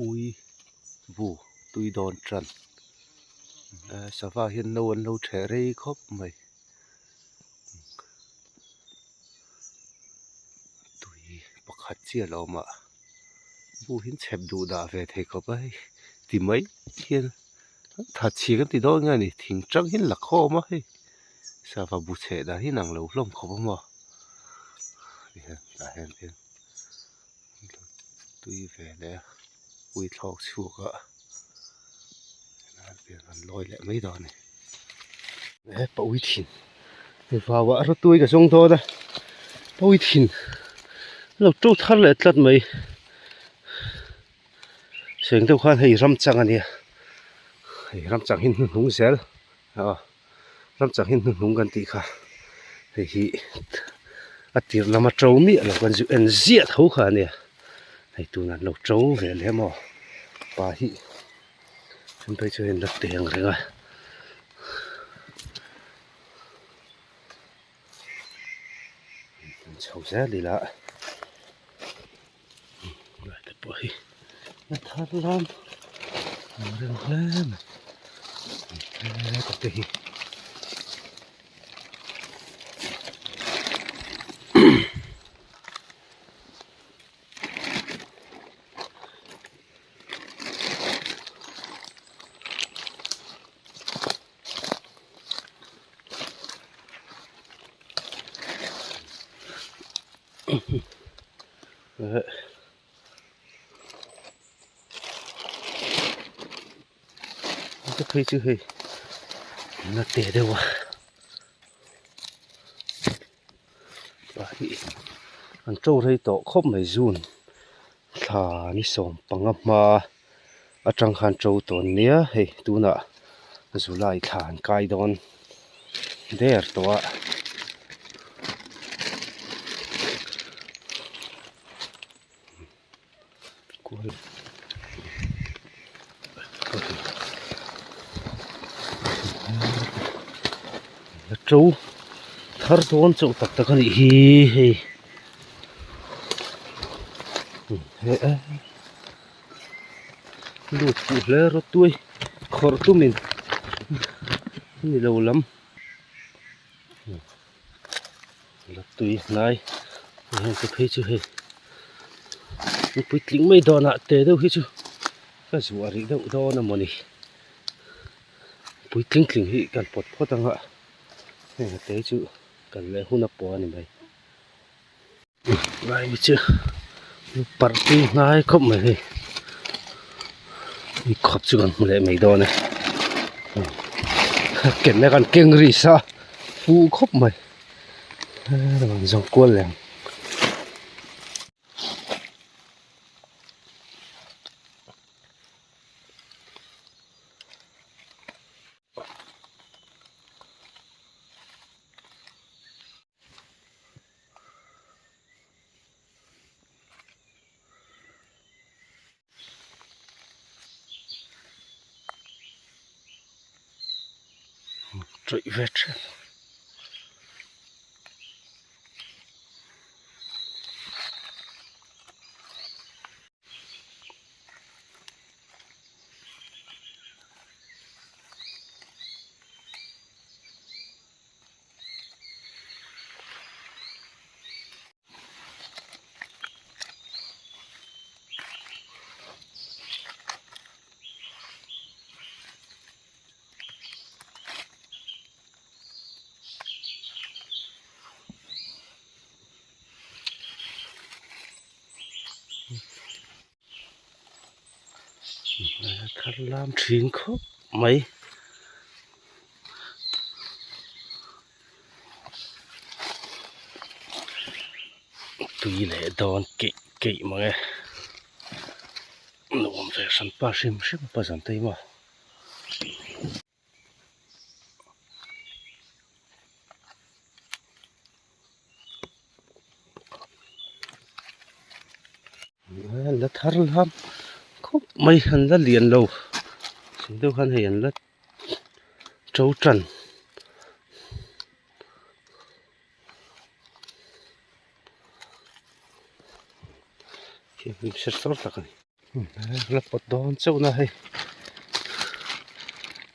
Ui bu tui dawn tan sava hian no an lo ṭheh rei khawp mai tui pakhat chiah a lo awm a bu hi an chhep duh dah ve thei khawp a hei ti mai hian that chhi kan ti dawn nge ni thing tang hi an la khawm a hei sava bu chheh dan hi a inang lo hlawm khawp a maw tihian tah hian hian. Tui ve leh a ui thlawk chhuak a an lawi leh mai dawn a ni he pa ui thin hei vau ah rawtui ka zawng dawn a pa ui thin a lo to thar leh tlat mai seng deuh khan hei ram chang a nia hei ram chang hi hnuhnung zel aw. Ram chang hi hnuhnung kan tih kha hei hi a tir lama to miah lo kan zu en ziah tho kha a nia hei tunah an lo to ve leh maw pa hi then phei chu hei an la teng reng a. Chho zel ila lai te pawh hi a thar lam ang reng hle mai heta te hi. Ka phei chu hei na te deuh a pahnih an to rei tawh khawp mai zun thla ni sawm panga hma atang khan to tawh nia hei tunah July thla an kai dawn der tawh a. La to thar dawn chauh tak tak a nih hi hei lut fuh hle rawtui khawrh tumin a ni lo lam. La tui hnai heng te phei chu hei an puitling mai dawnah te deuh hi chu ka zuah rih deuh dawn a mawni puitling tling hi kan pawt phawt ang a heng te chu kan leh hun a pawh a ni mai lai hi chu parh tui hnai khawp mai hei ui khawp chu kan hmu leh mai dawn e ken na kan keng ri sa fu khawp mai an zawng kual leh ang. Tawih ve tep. Thar lam thin khawp mai. Tui leh dawn keih keih mang e. Nuam ve hran pa hrim hrim a pa zan te hi maw. La thar lam khawp mai an la lian lo chung deuh khan hei an la to tan. La pawt dawn chauh na hei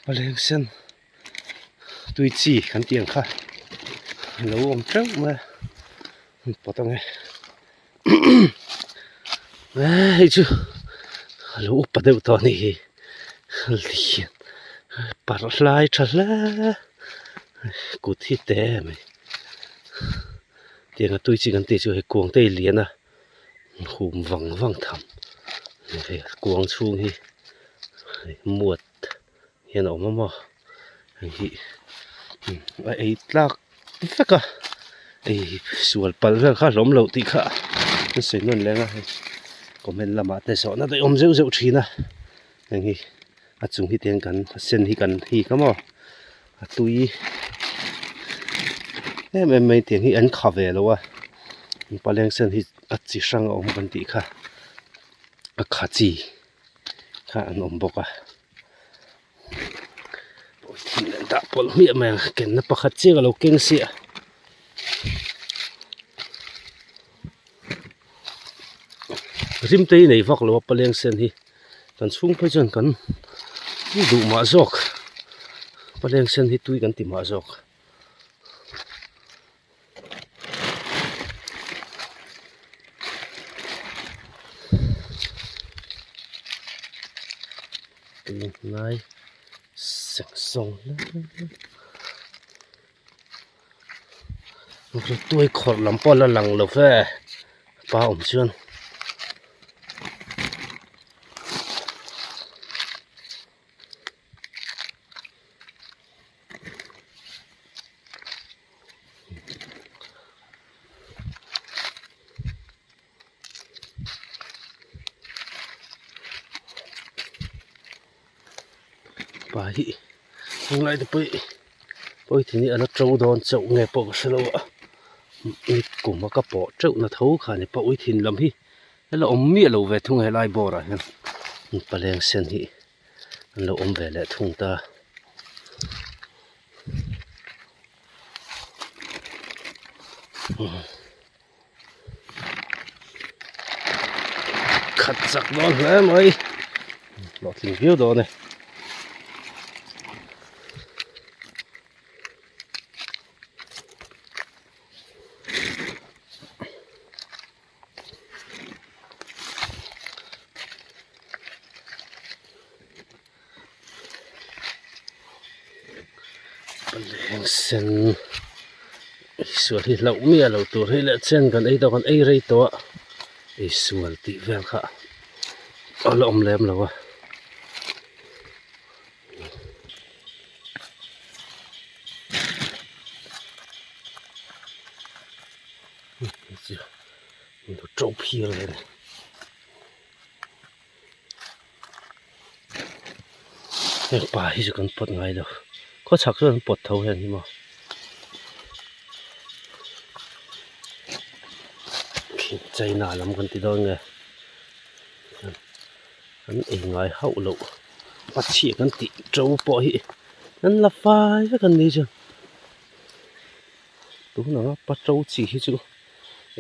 paleng sen tui chi kan tih ang kha a lo awm teuh mai a an pawt ang e hei chu a lo upa deuh tawh a nih hi lian parh hlai tha hle kut hi te em mai tianga tui chi kan tih chu hei kuang te hi lian a. Hum vang vang tham hei kuang chhung hi muat hian a awm a maw hei hi a ei tlak vek a ei sual palh vel kha hlawm loh tih kha an sawi nawn leng a hei comment lamah te zawhna daih awm zeuh zeuh thin a heng hi a chung hi tiang kan a sen hi kan hik a maw a tui em em mai tiang hi an kha ve lo a paleng sen hi a chi hrang a awm kan tih kha a kha chi kha an awm bawk a thil an dah pawlh hmiah mai ang kenna pakhat chiah ka lo keng siah. Rim te hi nei vak lo a paleng sen hi kan chhung phei chuan kan duh mah zawk paleng sen hi tui kan ti mah zawk. Tui hnai sek sawng hle. Tuai khawrh lam pawh a la lang lo ve pa awm chuan. Pa hi tunlai te pawh hi pawithing hi a la to dawn chauh nge pawh ka hre lo a ni kum a ka pawh teuh na tho kha ni pawithin lam hi a la awm miah lo ve thung helai bawr ah hian paleng sen hi an lo awm ve leh thung ta. Khat chak dawn hle mai hlawhtling viau dawn e. Paleng sen sual hi hlauh miah lo tur hi leh chen kan ei tawh kan ei rei tawh a ei sual tih vel kha a la awm lem lo a. Heng pa hi chu kan pawt ngai lo khaw chhak chuan an pawt tho hian hi maw khi china lam kan ti dawn nge an ei ngai hauh loh pachhia kan tih to pawh hi an la fai vek an ni chu tun anga pa to chi hi chu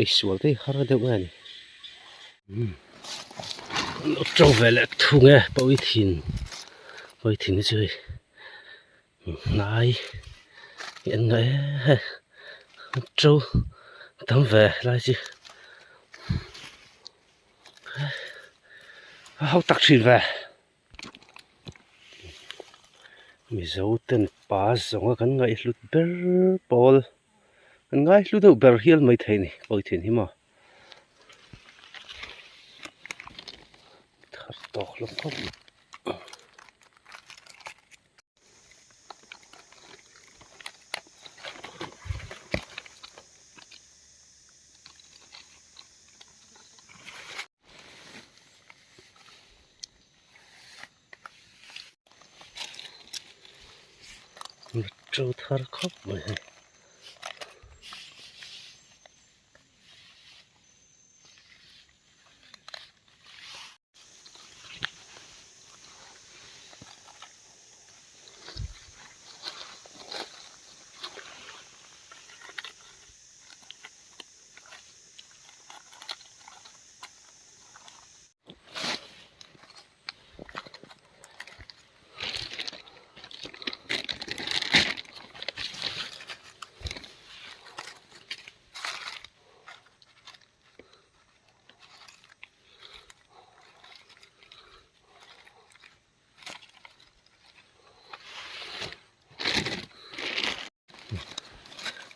ei sual te hi har deuh nge ni. To ve leh thung e pawithin pawithin hi chu hei hnai hi an ngah e hei to tam ve lai chu a ho tak thin ve mizo ten pa zawnga kan ngaihhlut ber pawl kan ngaihlu deuh ber hial maithei a ni pawithin hi maw. Thar tawk hlawm khawp mai. To thar khawp mai hei.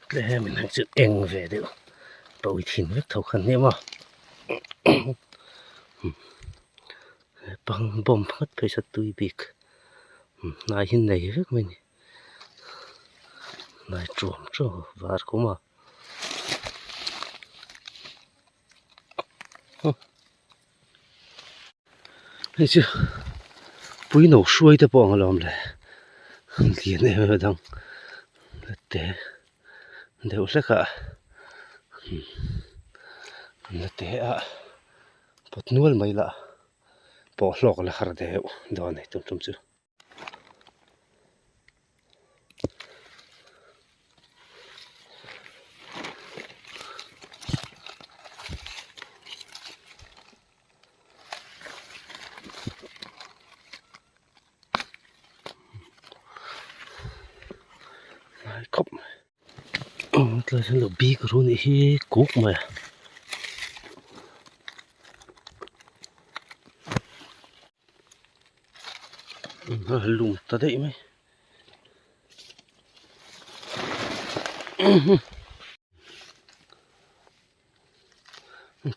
Tlemin hei chu eng ve deuh pawi thin vek tho kha nia maw bang bawm nghat phei saw tui bik hnai hi nei vek mai a ni hnai tuam tuam var khum a. Hei chu pui no hruai te pawh ang alawm le lian em em a dang la te deuh hlek a la te a pawt nual mai lah pawh hlawk la har deuh dawn a ni tum tum chu. Khawp mai tlai hian lo bik ru nih hi kuk mai a. A lum ta daih mai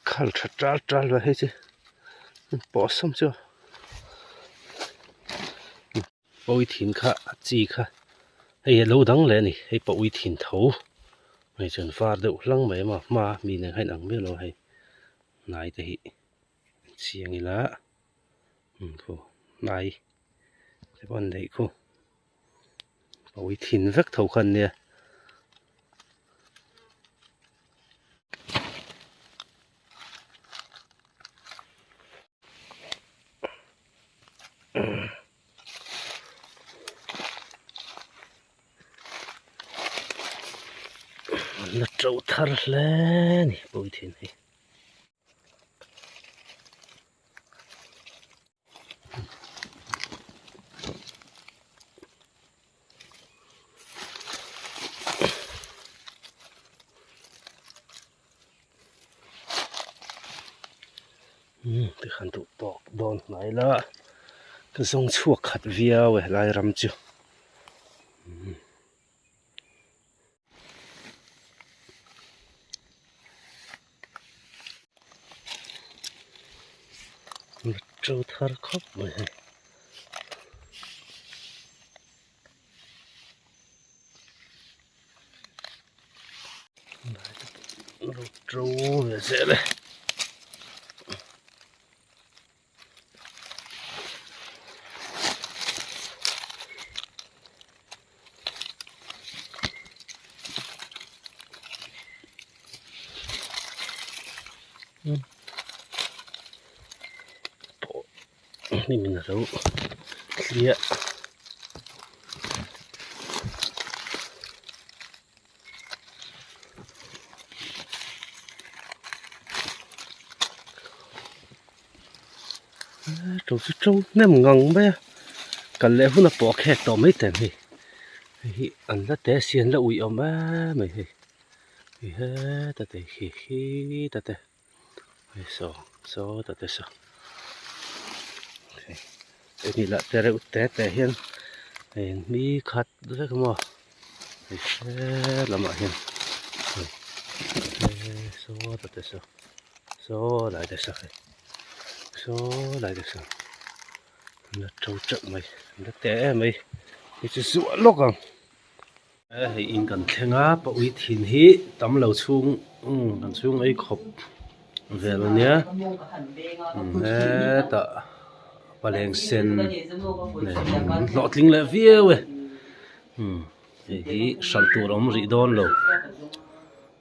khal tha tal tal ve hei chu pawh sawm chu pawi thin kha a chi kha hei a lo dang leh a ni hei pawi thin tho hei chuan var deuh hlang mai a hma mi nen khan inang miah lo a hei hnai te hi. Chiang ila khu hnai te pawh an neih khu pawi thin vek tho kha an nia. An la to thar hle a ni pawi thin hi. Tikhan duh tawk dawn hnai la ka zawng chhuak khat viau e helai ram chu. To thar khawp mai hei. Lo to ve zel e. Hnim in alo thliah. To chu to hnem ngang mai a kal leh hun a pawh a khek tawh mai teh ang hei hei hi an la te si an la ui awm em mai hei hei heta te khi khita te hei saw saw ta te saw hei lah te reuh te te hian hei mi khat vek a maw hei he lamah hian hei saw ta te saw saw lai te saw hei saw lai te saw an la to teuh mai an la teh em mai hei chu zuah lawk ang hei in kan thleng a pawi thin hi tam lo chhung kan chhung ei khawp vel ania hetah paleng sen nen hlawhtling leh viau e hei hi hralh tur a awm rih dawn lo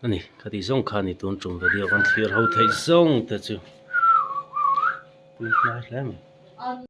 a ni khati zawng kha a ni tun tum video kan thlir ho theih zawng te chu tui hnai hle mai.